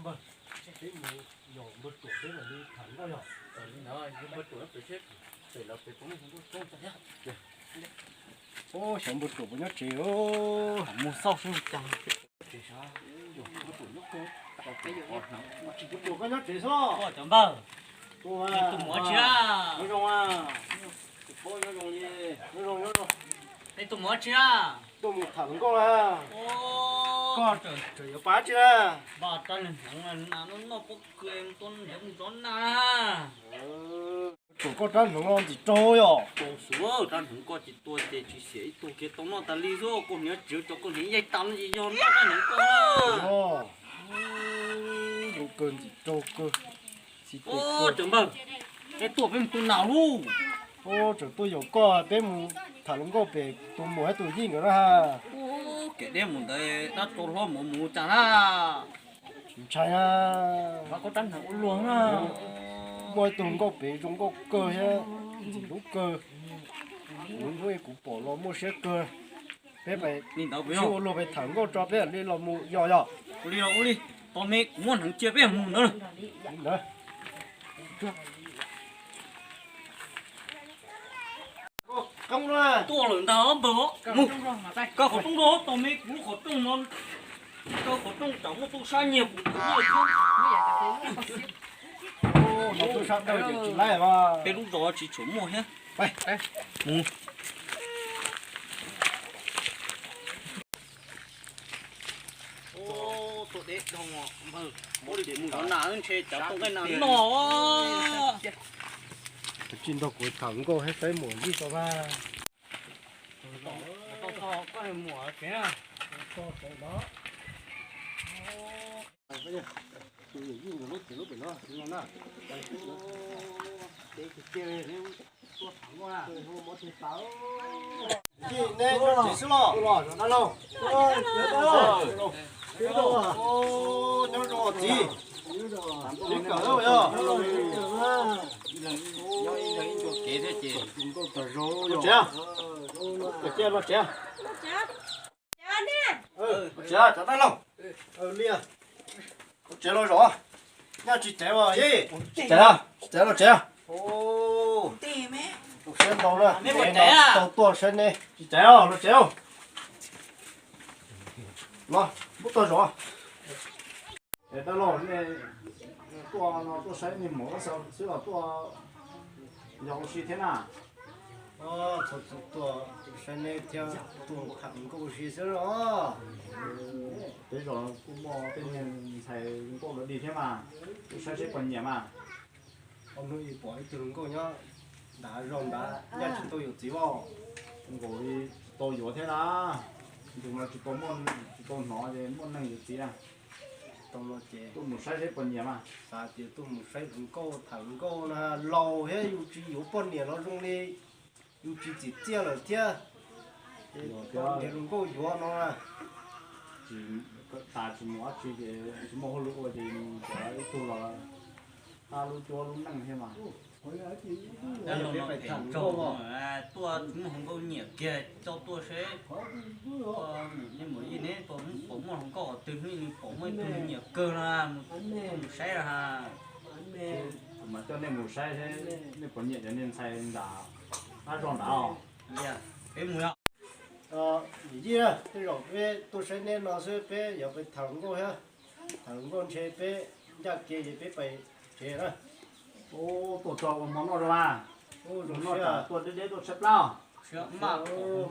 Peb mus yos npawg Ruam peb mam li tham nkauj yog. Ub, xyov npawg Ruam puas nyob tsev. Mus xauj seb cas. Npawg Ruam koj nyob tsev xwb. Cov npawg, tus muam tsis a? Nyob zoo a. Nyob zoo, nyob zoo. Tej tus muam tsis a? Tuaj mus tham nkauj a. Koj tseem yuav pab tsis a? Npaj rab hneev na, noj pob kws tuaj nrhiav mus zov nas. Tsuas koj rab hneev no ntxim raug yom. Tau xwb, rab hneev koj ces tua ces tsis xiam ib tug kiag tau noj tas li xwb. Koj hniav tsis cov koj hniav yaig tas no ces yog noj rab hneev koj. Zoo kawg ntxim raug kawg. Cov npawg, peb tuaj peb mus tua nas lub. Tseem tuaj yaum koj peb mus tham hluas nkauj pem tus muam thiab tus yij nkawd na. Kev deb mus ntawd dab tsov hlob mus mus cas na. Ntshai na. Koj rab hneev ua luag na. Muaj ib tug hluas nkauj pem zoo nkauj kawg thiab ntxim hlub kawg. Kuv hnub kuv pom los muaj siab kawg. Peb sib ua luag peb tham nkauj tso peb li los mus yos yos. Ua li los ua li, tos me kuv muab hneev cia peb mus ntawd. Tuaj lawm ntag npawg. Mus, kaw qhov rooj rau, tos me kuv lub qhov rooj no. Kaw qhov rooj tsam muaj tub sab nyiag kuv tus nyiaj thiab. Peb lub zos tsis tshua muaj thiab. Mus. Tuaj deb dhau, mus zov nas ntshe cov tuaj nqaij nas noj. Tsis nrog kuv tham nkauj thiab saib muam yij tau vaj. Yij, neb nyob tsev xwb los? Nyob zoo txiv. Txiv kawm yog? Los tsev. Los tsev, los tsev. Los tsev, cov dab laug. Los tsev los zov. Nyob tsis tsev los, tsis tsev, tsis tsev los tsev. Tau siab ntau na, tau tuaj saib neb. Tsis tsev los tsev. Los, muab tau zov. Es dab laug, nej tuaj no tuaj saib niag muam xwb los tuaj yos ua si thiab na? Tuaj saib neb thiab tuaj tham nkauj ua si xwb los. Peb zos kuj muaj tej niag ntxhais nkauj los dig thiab mas, tuaj saib seb puas nyiam mas. Ob hnub ib pom ib tug hluas nkauj nyob nram zos nrad, nyaj tsis tau yuav txiv os. Nkaus li tsis tau yuav thiab na. Ntu no tsis tau muaj, tsis tau hnov ces muaj neeg yuav txiv na. Tau no ces tuaj mus saib seb puas nyiam mas. Xav tias tuaj mus saib hluas nkauj tham hluas nkauj na, laus thiab yus tsis yuav poj niam los zoo li yus tsis txim txiaj lawm thiab. Ces nrhiav hluas nkauj yuav no na. Tsis tas tsis mus dab tsi ces tsis muaj hauj lwm ua ces mus cov ib tug los qab lub cuab lub neej thiab mas. Tuaj muaj hluas nkauj nyiam kiag coj tuaj seb nej muam yij neb puas muaj hluas nkauj qhov twg, hnub ib pom muaj ib tug nyiam kawg no, mus saib los. Kuv mas coj nej mus saib seb nej puas nyiam cov niag ntxhais nram qab zos nrad os. Peb mus. Yij, tej zaum peb tuaj saib neb no xwb, peb yuav pais tham hluas nkauj thiab. Tham hluas nkauj ntshe peb ncaj kev ces peb pais tsev na. Ub, tuaj txog ua hmo noj tso mas. Ua hmo noj, tuaj deb deb tuaj tshaib plab.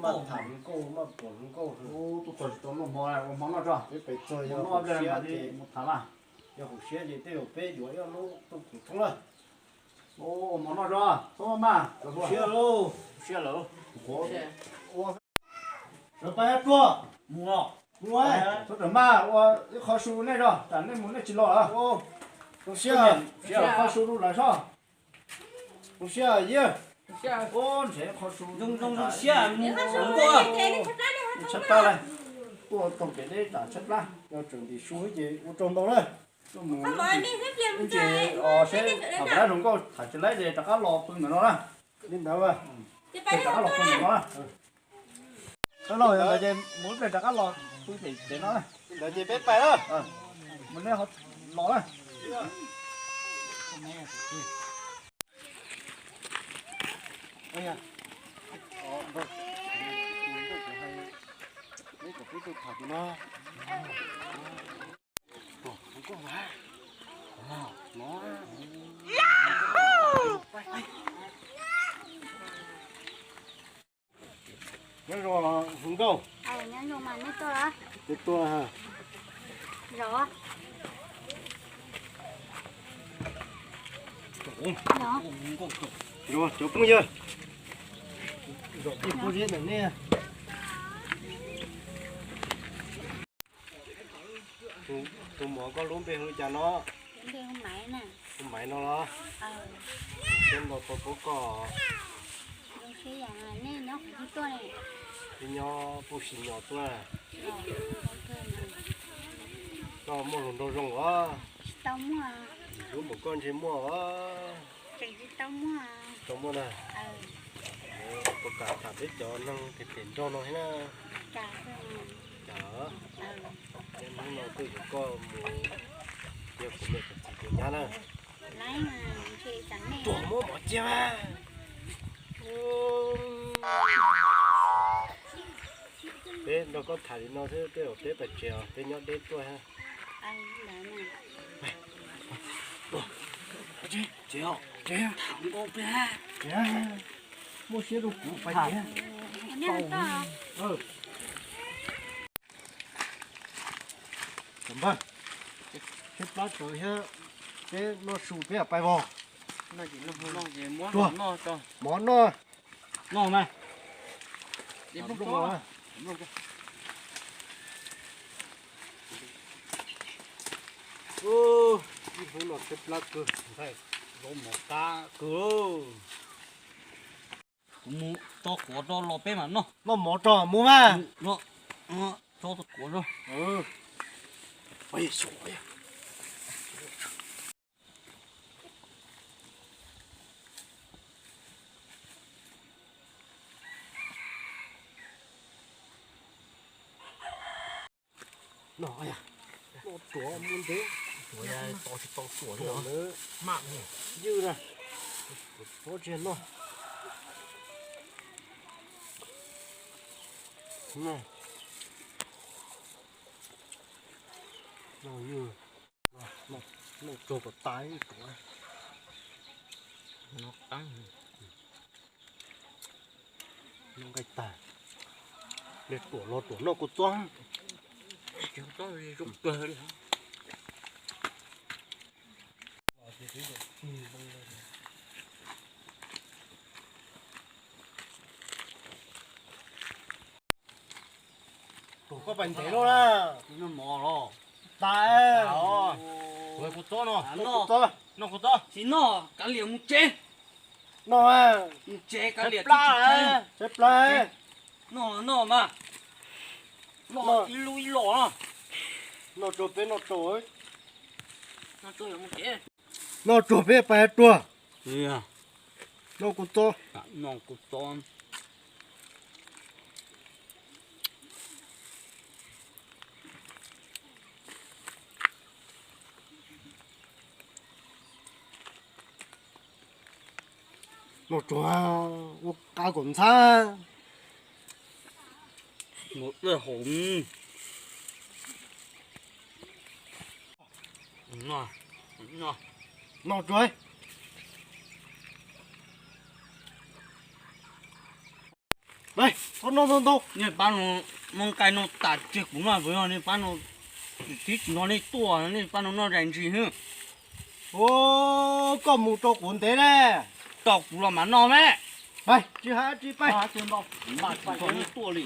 Maj tham hluas nkauj, maj pom hluas nkauj. Ub, tuaj txog tsis tau noj hmo, ua hmo noj tso. Peb pais txog yog noj pliag mam li mus tham mas. Yog hauv siab ces tej zaum peb yuav ib ob lub tuaj kuv thoob na. Ua hmo noj tso, txhob maj, siab lauj, siab lauj. Sawv pab pluag, mus, txhob rawm maj, ua ib qho su nej tso, tsam nej mus nej tsis los lawm. Siab, qho su rau lawv soj. Zoo siab, yij. Ub, ntshe qho su zoo zoo siab, tshaib plab lawm. Tuaj taug kev deb tsam tshaib plab, yog tseem ntim su ces ua tsaug ntau na. Tuaj mus ib ntsis os, seb tham pab hluas nkauj tham tsis laib ces rov qab los pw ntawm no na. Li ntawd, rov qab los pw ntawm no na. Ntawd ces mus ib pliag rov qab los pw pem tsev no na. Ntawd ces peb pais na. Mus nej ho Los na. Nyob zoo hluas nkauj. Nyob zoo mas nej tuaj los? Twb tuaj. Zov. Zov cov phooj ywg, zov tij phooj ywg ntawm nej. Tus muam, koj lub npe hu li cas no? Hu Maiv no los? Siab ntau tau pom koj. Wb nyob puj si nyos tuaj. Koj muaj hluas nraug zoo os. Lub npaum koj ntshe muaj os. Tsis tau muaj na. Puas kam tham peb cov neeg phem phem nraug no thiab na? Cas, hnub no tuaj yuav koj mus yog kuv niam kuv txiv kuv nyab na. Tuaj muab mov cia mas. Peb nrog koj tham li no xwb, tej zaum peb pais tsev os, peb nyob deb tuaj. Tsev, tsev, muaj siab rau kuv pais tsev. Npawg, tshaib plab tsawv thiab, peb noj su peb pais vog. Mov noj. Noj mas. Ib hnub no tshaib plab kawg, nqaij zaub mov qab kawg. Kuv mus tso quav rau los peb mam noj. Noj mov tso mus mas. Tso quav rau. Noj, noj tsuav mus ntev, tsuav tsis tau tsuav li, mam ywj na, pob tsis noj. Noj ywj, noj tsuag kom tas tsuav. Noj nqaij tag, tuam los tuam noj kua txob. Koj pais ntev lawm na. Noj mov los tas. Kua txob no. Noj kua txob. Tsis noj kav liam mus tsev. Noj, mus tsev kav liam tshaib plab. Noj noj mas. Noj ib lub ib los. Noj tsuag peb noj tsuag. Noj tsuag peb pais tsuag. Noj kua txob. Noj kua txob. Noj tsuag ua qab kom ntxhab. Noj tsuag. Txhob noj ntau ntau. Nej pab no muab nqaij no tas tseg kuv noj, puas yog nej pab no tib tsis nrog nej tuaj, nej pab no noj zais ntsis xwb. Koj mus rau kuv ntev ne. Tau kuv los mam noj me. Tsis hais tsis pais. Mam tsis nrog nej tuaj li.